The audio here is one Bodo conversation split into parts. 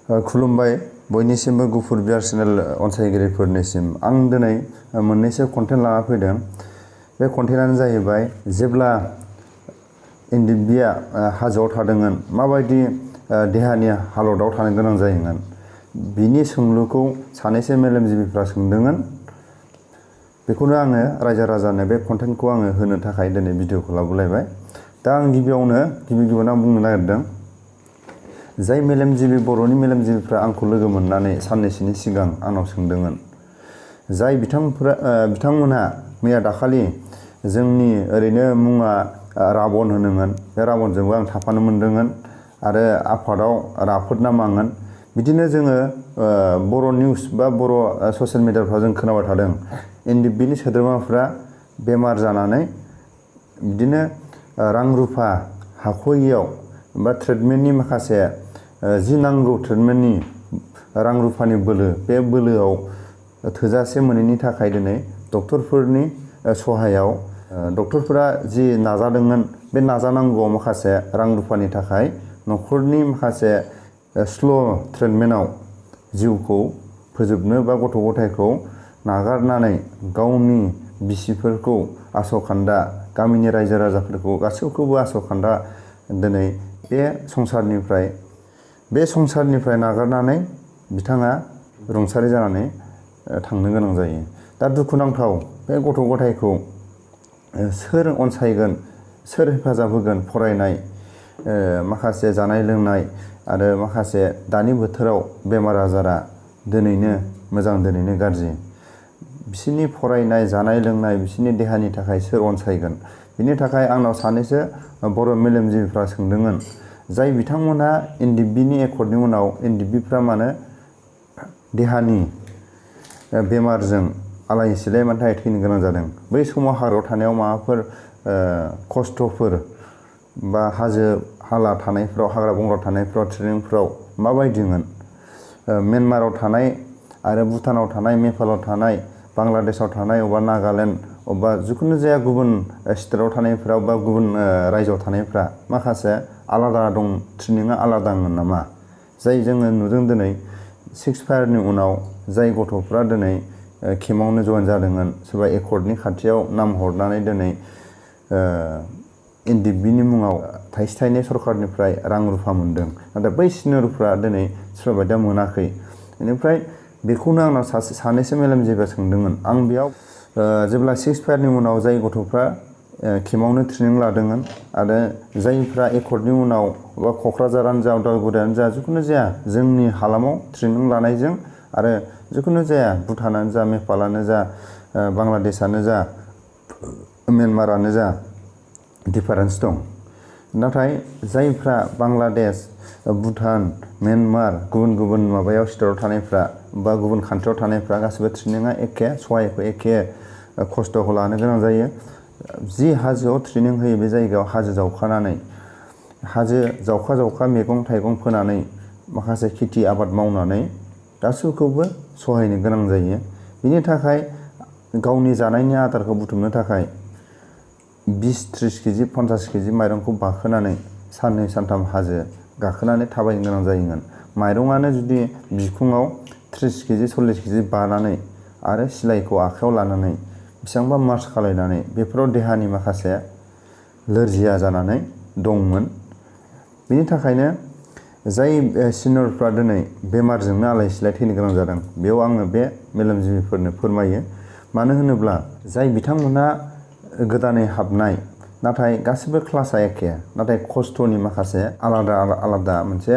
खुलुमबाय बयनिसिमबो गुफुर बियार चेनेल अनसायगिरिफोरनिसिम आं दिनै मोननैसो कन्टेन्ट लाना फैदों। बे कन्टेन्टआनो जाहैबाय जेब्ला इन्दिबिया हाजोआव थादोंमोन माबायदि देहानि हालोदाव थानो गोनां जायोमोन बिनि सोंलुखौ सानैसो मेलेमजिबिफ्रा सोंदोंमोन। बेखौनो आङो रायजो राजानो बे कन्टेन्टखौ आङो होनो थाखाय दिनै भिडिअखौ लाबोलायबाय। दा आं गिबियावनो आं बुंनो नागिरदों, जाय मेलेमजिबि बर'नि मेलेमजिबिफ्रा आंखौ लोगो मोननानै साननैसोनि सिगां आंनाव सोंदोंमोन, जाय बिथांमोनहा मैया दाखालि जोंनि ओरैनो मुङा राबन होनोमोन, बे राबनजोंबो आं थाफानो मोनदोंमोन आरो आफादाव राफोद नामामोन। बिदिनो जोङो बर' निउस बा बर' ससियेल मिडियाफ्राव जों खोनाबाय थादों एनडिबिनि सोद्रोमाफ्रा बेमार जानानै बिदिनो रां रुफा हाख'यैयाव बा ट्रिटमेन्टनि माखासे जि नांगौ ट्रिटमेन्टनि रां रुफानि बोलो, बे बोलोआव थोजासे मोनैनि थाखाय दिनै डक्टरफोरनि सहायाव डक्टरफोरा जि नाजादोंमोन बे नाजानांगौआव माखासे रां रुफानि थाखाय न'खरनि माखासे स्ल' ट्रिटमेन्टआव जिउखौ फोजोबनो बा गथ' गथायखौ नागारनानै गावनि बिसिफोरखौ आस'खान्दा, गामिनि रायजो राजाफोरखौ गासैखौबो आस'खान्दा दिनै बे संसारनिफ्राय नागारनानै बिथाङा रुंसारि जानानै थांनो गोनां जायो। दा दुखुनांथाव, बे गथ' गथायखौ सोर अनसायगोन, सोर हेफाजाब होगोन फरायनाय, माखासे जानाय लोंनाय आरो माखासे दानि बोथोराव बेमार आजारा दिनैनो मोजां दिनैनो गाज्रि। बिसोरनि फरायनाय, जानाय लोंनाय, बिसोरनि देहानि थाखाय सोर अनसायगोन? बिनि थाखाय आंनाव सानैसो बर' मेलेमजिबिफ्रा सोंदोंमोन, जाय बिथांमोनहा एनडिबिनि एकर्डनि उनाव एनडिबिफ्रा मानो देहानि बेमारजों आलाय सिलाय मानि थाखाय थैनो गोनां जादों? बै समाव हाग्रायाव थानायाव माबाफोर खस्थ'फोर बा हाजो हाला थानायफ्राव, हाग्रा बंग्रा थानायफ्राव, ट्रेनिंफ्राव माबायदिमोन? म्यानमाराव थानाय आरो भुटानाव थानाय, नेपालाव थानाय, बांलादेशआव थानाय, अबा नागालेण्ड, अबा जिखुनु जाया गुबुन स्टेटआव थानायफ्राव बा गुबुन रायजोआव थानायफ्रा माखासे आलादा दं, ट्रेनिंआ आलादामोन नामा? जाय जोङो नुदों दिनै सिक्सफायारनि उनाव जाय गथ'फ्रा दिनै केम्पआवनो जइन जादोंमोन, सोरबा एकर्डनि खाथियाव नाम हरनानै दिनै एनडिबिनि मुङाव थाइसे थाइनै सरकारनिफ्राय रां रुफा मोनदों, नाथाय बै सिनियरफ्रा दिनै सोरबा बायदिया मोनाखै। बेनिफ्राय बेखौनो आंनाव सानैसो मेलेमजिबिया सोंदोंमोन। आं बेयाव जेब्ला सिक्सफायारनि उनाव जाय गथ'फ्रा केम्पआवनो ट्रेनिं लादोंमोन आरो जायफ्रा एकर्डनि उनाव बा क'क्राझारानो जा, उदालगुरियानो जा, जिखुनु जाया जोंनि हालामाव ट्रेनिं लानायजों आरो जिखुनु जाया भुटानानो जा, नेपालानो जा, बांलादेशआनो जा, म्यानमारानो जा, डिफारेन्स दं। नाथाय जायफ्रा बांलादेश, भुटान, म्यानमार, गुबुन गुबुन माबायाव स्टेटआव थानायफ्रा बा गुबुन कान्ट्रियाव थानायफ्रा गासिबो ट्रेनिंआ एखे, सहायखौ एखे खस्थ'खौ लानो गोनां जायो। जि हाजोआव ट्रेनिं होयो बे जायगायाव हाजो जावखानानै, हाजो जावखा जावखा मैगं थाइगं फोनानै, माखासे खेथि आबाद मावनानै गासैखौबो सहायनो गोनां जायो। बिनि थाखाय गावनि जानायनि आदारखौ बुथुमनो थाखाय 20-30 केजि 50 केजि माइरंखौ बाखोनानै साननै सानथाम हाजो गाखोनानै थाबायनो गोनां जायोमोन। माइरंआनो जुदि बिखुङाव 30 केजि 40 केजि बानानै आरो सिलाइखौ आखायाव लानानै बेसेबांबा मार्च खालायनानै बेफोराव देहानि माखासे लोरजिया जानानै दंमोन। बिनि थाखायनो जाय सिनियरफ्रा दिनै बेमारजोंनो आलाय सिलाय थैनो गोनां जादों, बेयाव आङो बे मेलेमजिबिफोरनो फोरमायो। मानो होनोब्ला जाय बिथांमोनहा गोदानै हाबनाय, नाथाय गासिबो क्लासआ एखे, नाथाय खस्थ'नि माखासे आलादा मोनसे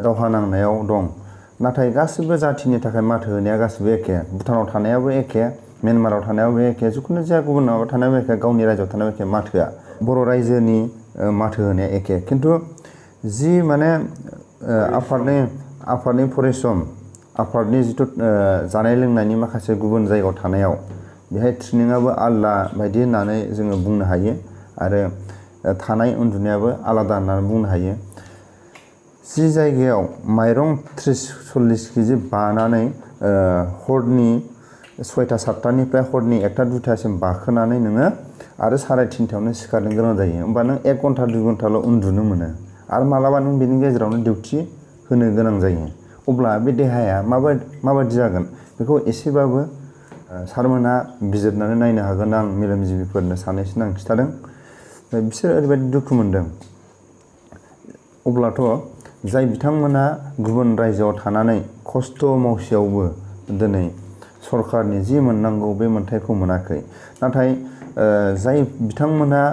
दावहा नांनायाव दं। नाथाय गासिबो जाथिनि थाखाय माथो होनाया गासिबो एखे। भुटानाव थानायाबो एखे, म्यानमाराव थानायाबो एखे, जिखुनु जाया गुबुन माबा थानायाबो एखे, गावनि रायजोआव थानायाबो एखे। माथोआ बर' रायजोनि माथो होनाया एखे। खिन्थु जि माने आफादनि परिश्रम, आफादनि जिथु जानाय लोंनायनि माखासे गुबुन जायगायाव थानायाव बेहाय ट्रेनिंआबो आलादा बायदि होननानै जोङो बुंनो हायो आरो थानाय उन्दुनायाबो आलादा होननानै बुंनो हायो। जि जायगायाव माइरं 30-40 केजि बानानै हरनि 6टा 7टानिफ्राय हरनि 1टा 2टासिम बाखोनानै नोङो आरो 3:30टायावनो सिखारनो गोनां जायो। होमबा नों 1 घन्टा 2 घन्टाल' उन्दुनो मोनो आरो मालाबा नों बेनि गेजेरावनो डिउटि होनो गोनां जायो। अब्ला बे देहाया माबायदि जागोन बेखौ एसेबाबो सारमोनहा बिजिरनानै नायनो हागोन आं मेलेमजिबिफोरनो सानैसोनो आं खिथादों। बिसोर ओरैबायदि दुखु मोनदों। अब्लाथ' जाय बिथांमोना गुबुन रायजोआव थानानै खस्थ' मावसेयावबो दिनै सरखारनि जि मोननांगौ बे मोनथायखौ मोनाखै। नाथाय जाय बिथांमोनहा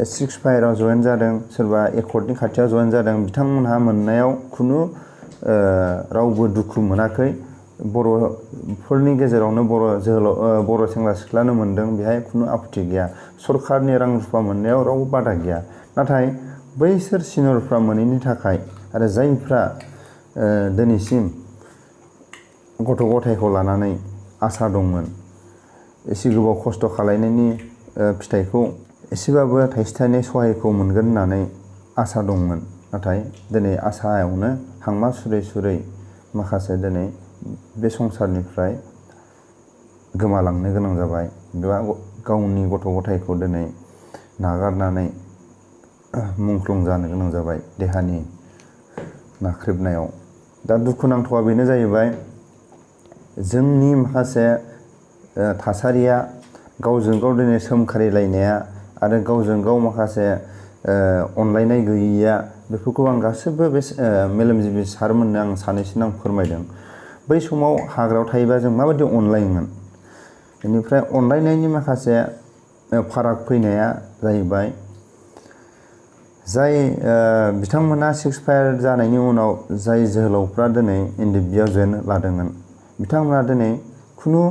सिक्सफायाराव जयेन जादों, सोरबा एकर्डनि खाथियाव जयेन जादों, बिथांमोनहा मोननायाव खुनु रावबो दुखु मोनाखै। बर'फोरनि गेजेरावनो बर' सेंग्रा सिख्लानो मोनदों, बेहाय खुनु आपत्ति गैया। सरखारनि रां रुफा मोननायाव रावबो बादा गैया। नाथाय बैसोर सिनियरफ्रा मोनैनि थाखाय आरो जायफ्रा दिनैसिम गथ' गथायखौ लानानै आसा दंमोन, एसे गोबाव खस्थ' खालायनायनि फिथाइखौ एसेबाबो थाइसे थाइनै सहायखौ मोनगोन होननानै आसा दंमोन। नाथाय दिनै आसायावनो हांमा सुरै सुरै माखासे दिनै बे संसारनिफ्राय गोमालांनो गोनां जाबाय, एबा गावनि गथ' गथायखौ दिनै नागारनानै मुंख्लं जानो गोनां जाबाय देहानि नाख्रेबनायाव। दा दुखुनांथावा बेनो जाहैबाय, जोंनि माखासे थासारिया गावजों गाव दिनै सोमखारिलायनाया आरो गावजों गाव माखासे अनलायनाय गैयैया, बेफोरखौ आं गासिबो बे मेलेमजिबि सारमोननो आं सानैसोनो आं फोरमायदों। बै समाव हाग्रायाव थायोबा जों माबायदि अनलायोमोन। बेनिफ्राय अनलायनायनि माखासे फाराग फैनाया जाहैबाय, जाय बिथांमोना सिक्सफायार जानायनि उनाव जाय जोहोलावफ्रा दिनै एनडिएफबिआव जयेन लादोंमोन, बिथांमोना दिनै खुनु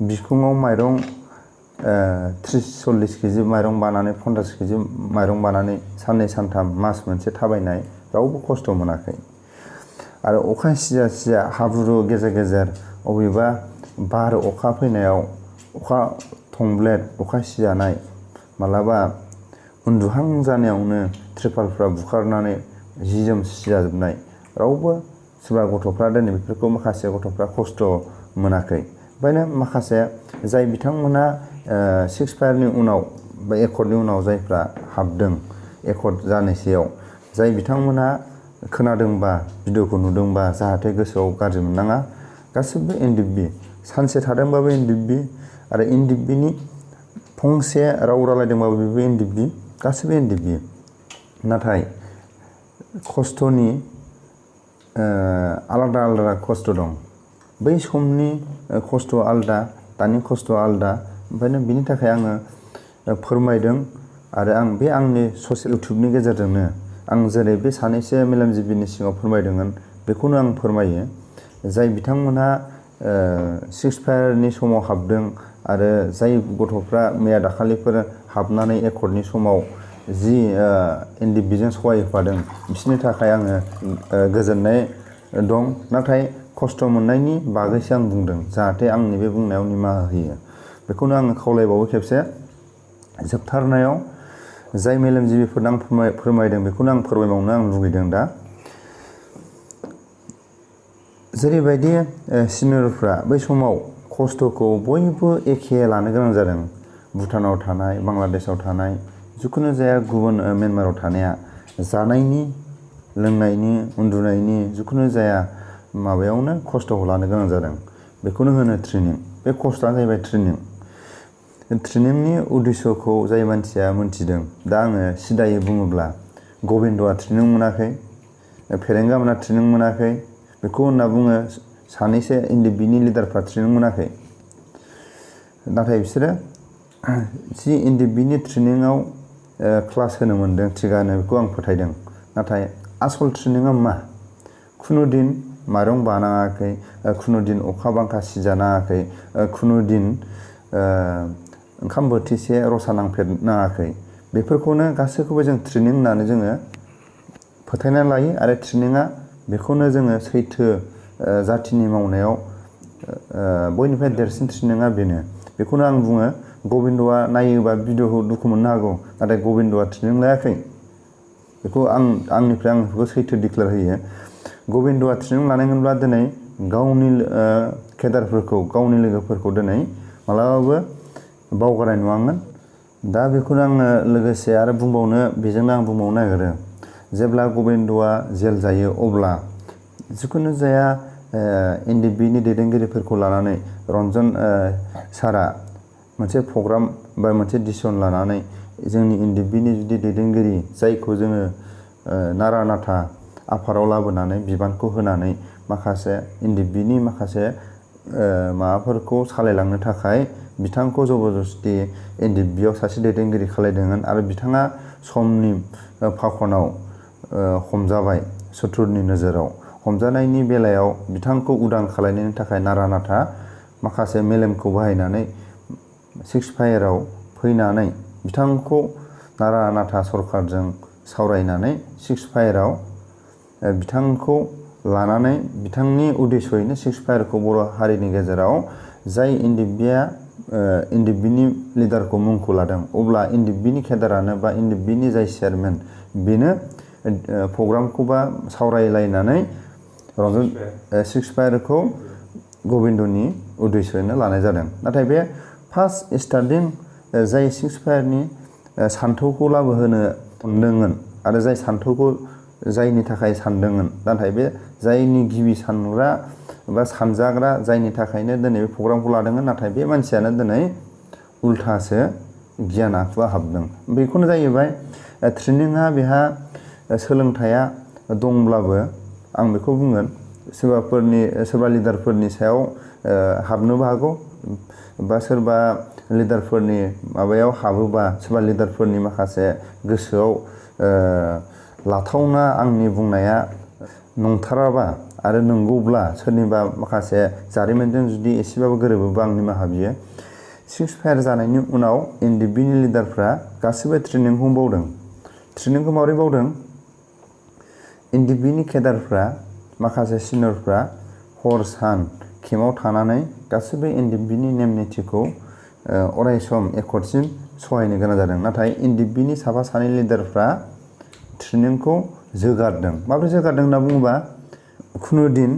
बिखुङाव माइरं 30-40 केजि माइरं बानानै 50 केजि माइरं बानानै साननै सानथाम मास मोनसे थाबायनाय रावबो खस्थ' मोनाखै। आरो अखा सिजा सिजा हाब्रु गेजेर गेजेर अबेबा बार अखा फैनायाव अखा थंब्लेद अखा सिजानाय, मालाबा उन्दुहां जानायावनो त्रिपालफ्रा बुखारनानै जि जोम सिजाजोबनाय, रावबो सोरबा गथ'फ्रा दिनै बेफोरखौ माखासे गथ'फ्रा खस्थ' मोनाखै। ओंखायनो माखासे जाय बिथांमोना सिक्सफायारनि उनाव बा एकर्डनि उनाव जायफ्रा हाबदों एकर्ड जानोसैयाव, जाय बिथांमोना खोनादोंबा भिडिअखौ नुदोंबा जाहाथे गोसोआव गाज्रि मोननाङा। गासिबो एनडिएफबि, सानसे थादोंबाबो एनडिएफबि, आरो एनडिएफबिनि फंसे राव रायलायदोंबाबो बेबो एनडिएफबि, गासिबो एनडिएफबि। नाथाय खस्थ'नि आलादा आलादा खस्थ' दं। बै समनि खस्थ' आलादा, दानि खस्थ' आलादा। ओंखायनो बिनि थाखाय आङो फोरमायदों। आरो आं बे आंनि ससियेल इउटुबनि गेजेरजोंनो आं जेरै बे सानैसो मेलेमजिबिनि सिगाङाव फोरमायदोंमोन, बेखौनो आं फोरमायो। जाय बिथांमोनहा सिक्सफायारनि समाव हाबदों, आरो जाय गथ'फ्रा मैया दाखालिफोर हाबनानै एकर्डनि समाव जि एनडिएफबिजों सहाय होफादों, बिसोरनि थाखाय आङो गोजोननाय दं। नाथाय खस्थ' मोननायनि बागैसो आं बुंदों, जाहाथे आंनि बे बुंनायाव निमाहा होयो। बेखौनो आङो खावलायबावो खेबसे। जोबथारनायाव जाय मेलेमजिबिफोरनो आं फोरमायदों, बेखौनो आं फोरमायबावनो आं लुगैदों। दा जेरैबायदि सिनियरफ्रा बै समाव खस्थ'खौ बयबो एखे लानो गोनां जादों, भुटानाव थानाय, बांलादेशआव थानाय, जिखुनु जाया गुबुन म्यानमाराव थानाया जानायनि लोंनायनि उन्दुनायनि जिखुनु जाया माबायावनो खस्थ'खौ लानो गोनां जादों। बेखौनो होनो ट्रेनिं। बे खस्थ'आनो जाहैबाय ट्रेनिं। ट्रेनिंनि उद्देश्यखौ जाय मानसिया मोनथिदों, दा आङो सिदायै बुङोब्ला गबिन्दआ ट्रेनिं मोनाखै, फेरेंगा मोना ट्रेनिं मोनाखै, बेखौ होनना बुङो सानैसो एनडिएफबिनि लिडारफ्रा ट्रेनिं मोनाखै। नाथाय बिसोरो जि एनडिएफबिनि ट्रेनिंआव क्लास होनो मोनदों थिगानो, बेखौ आं फोथायदों। नाथाय आसल ट्रेनिंआ मा? खुनु दिन माइरं बानाङाखै, खुनु दिन अखा बांखा सिजानाङाखै, खुनु दिन ओंखाम बोथिसे रसा नांफेरनाङाखै। बेफोरखौनो गासैखौबो जों ट्रेनिं होननानै जोङो फोथायनानै लायो। आरो ट्रेनिंआ बेखौनो जोङो सैथो जाथिनि मावनायाव बयनिफ्राय देरसिन ट्रेनिंआ बेनो। बेखौनो आं बुङो। गबिन्दआ नायोबा भिडिअखौ दुखु मोननो हागौ, नाथाय गबिन्दआ ट्रेनिं लायाखै। बेखौ आंनिफ्राय आं बेखौ सैथो डिक्लेयार होयो। गबिन्दआ ट्रेनिं लानायमोनब्ला दिनै गावनि केडारफोरखौ, गावनि लोगोफोरखौ दिनै मालाबाबो बावगारनाय नङामोन। दा बेखौनो आङो लोगोसे आरो बुंबावनो, बेजोंनो आं बुंबावनो नागिरो, जेब्ला गबिन्दआ जेल जायो, अब्ला जिखुनु जाया एनडिबिनि दैदेनगिरिफोरखौ लानानै रन्जन सारा मोनसे प्रग्राम बा मोनसे डिसिसन लानानै जोंनि एनडिबिनि जुदि दैदेनगिरि जायखौ जोङो नारा नाथा आफादाव लाबोनानै बिबानखौ होनानै माखासे एनडिबिनि माखासे माबाफोरखौ सालायलांनो थाखाय बिथांखौ जबरदस्ति एनडिबियाव सासे दैदेनगिरि खालायदोंमोन आरो बिथाङा समनि फाखनाव हमजाबाय सुथुरनि नोजोराव हमजानायनि बेलायाव बिथांखौ उदां खालायनायनि थाखाय नारा नाथा माखासे मेलेमखौ बाहायनानै सिक्सफायाराव फैनानै बिथांखौ नारा नाथा सरखारजों सावरायनानै सिक्सफायाराव बिथांखौ लानानै बिथांनि उद्देश्ययैनो सिक्सफायारखौ बर' हारिनि गेजेराव जाय एनडिबिनि लिडारखौ मुंखौ लादों अब्ला एनडिबिनि केडारानो बा एनडिबिनि जाय चेयारमेन बेनो प्रग्रामखौ बा सावरायलायनानै रन्जन सिक्सफायारखौ गबिन्दनि उद्देश्ययैनो लानाय जादों। नाथाय बे फार्स्ट स्टार्टिं जाय सिक्सफायारनि सान्थौखौ लाबोहोनो सानदोंमोन आरो जाय सान्थौखौ जायनि थाखाय सानदोंमोन नाथाय बे जायनि गिबि सानग्रा बा सानजाग्रा जायनि थाखायनो दिनै बे प्रग्रामखौ लादोंमोन नाथाय बे मानसियानो दिनै उल्थासो गियान आखुआ हाबदों। बेखौनो जाहैबाय ट्रेनिङा बेहा सोलोंथाइया दंब्लाबो आं बेखौ बुंगोन सोरबा लिडारफोरनि सायाव हाबनोबो हागौ बा सोरबा लिडारफोरनि माबायाव हाबोबा सोरबा लिडारफोरनि माखासे गोसोआव लाथावना आंनि बुंनाया नंथाराबा आरो नंगौब्ला सोरनिबा माखासे जारिमिनजों जुदि एसेबाबो गोरोबोबा आं निमाहा बियो। सिक्सफायार जानायनि उनाव एनडिबिनि लिडारफ्रा गासिबो ट्रेनिंखौ बावदों। ट्रेनिंखौ माबोरै बावदों? एनडिबिनि केडारफ्रा माखासे सिनियरफ्रा हर सान केम्पआव थानानै गासिबो एनडिबिनि नेम निथिखौ अरायसम एकर्डसिम सहायनो गोनां जादों। नाथाय एनडिबिनि साफा सानै लिडारफ्रा ट्रेनिंखौ जोगारदों। माबोरै जोगारदों होनना बुङोबा खुनु दिन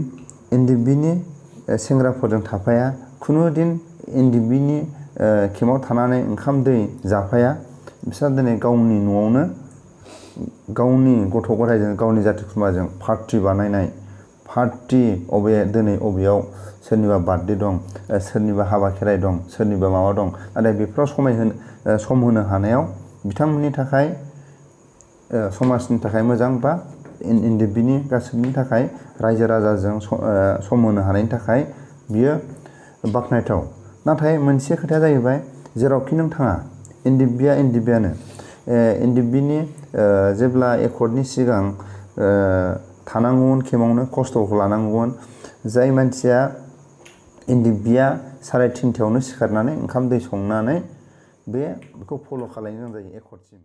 एनडिबिनि सेंग्राफोरजों थाफाया, खुनु दिन एनडिबिनि केम्पआव थानानै ओंखाम दै जाफाया। बिसोर दिनै गावनि न'आवनो गावनि गथ' गथायजों गावनि जाथि खुरमाजों पार्टि बानायनाय दिनै अबेयाव सोरनिबा बार्थडे दं, सोरनिबा हाबा खेराइ दं, सोरनिबा माबा दं। नाथाय बेफोराव सम होनो हानायाव बिथांमोननि थाखाय समाजनि थाखाय मोजां बा एनडिबिनि गासिबोनि थाखाय रायजो राजाजों सम होनो हानायनि थाखाय बियो बाख्नायथाव। नाथाय मोनसे खोथाया जाहैबाय जेरावखि नों थाङा एनडिबियानो एनडिबिनि जेब्ला एकर्डनि सिगां थानांगौमोन केम्पआवनो खस्थ'खौ लानांगौमोन। जाय मानसिया एनडिबिया 3:30 सिखारनानै ओंखाम दै संनानै बेखौ फल' खालायनो गोनां जायो एकर्डसिम।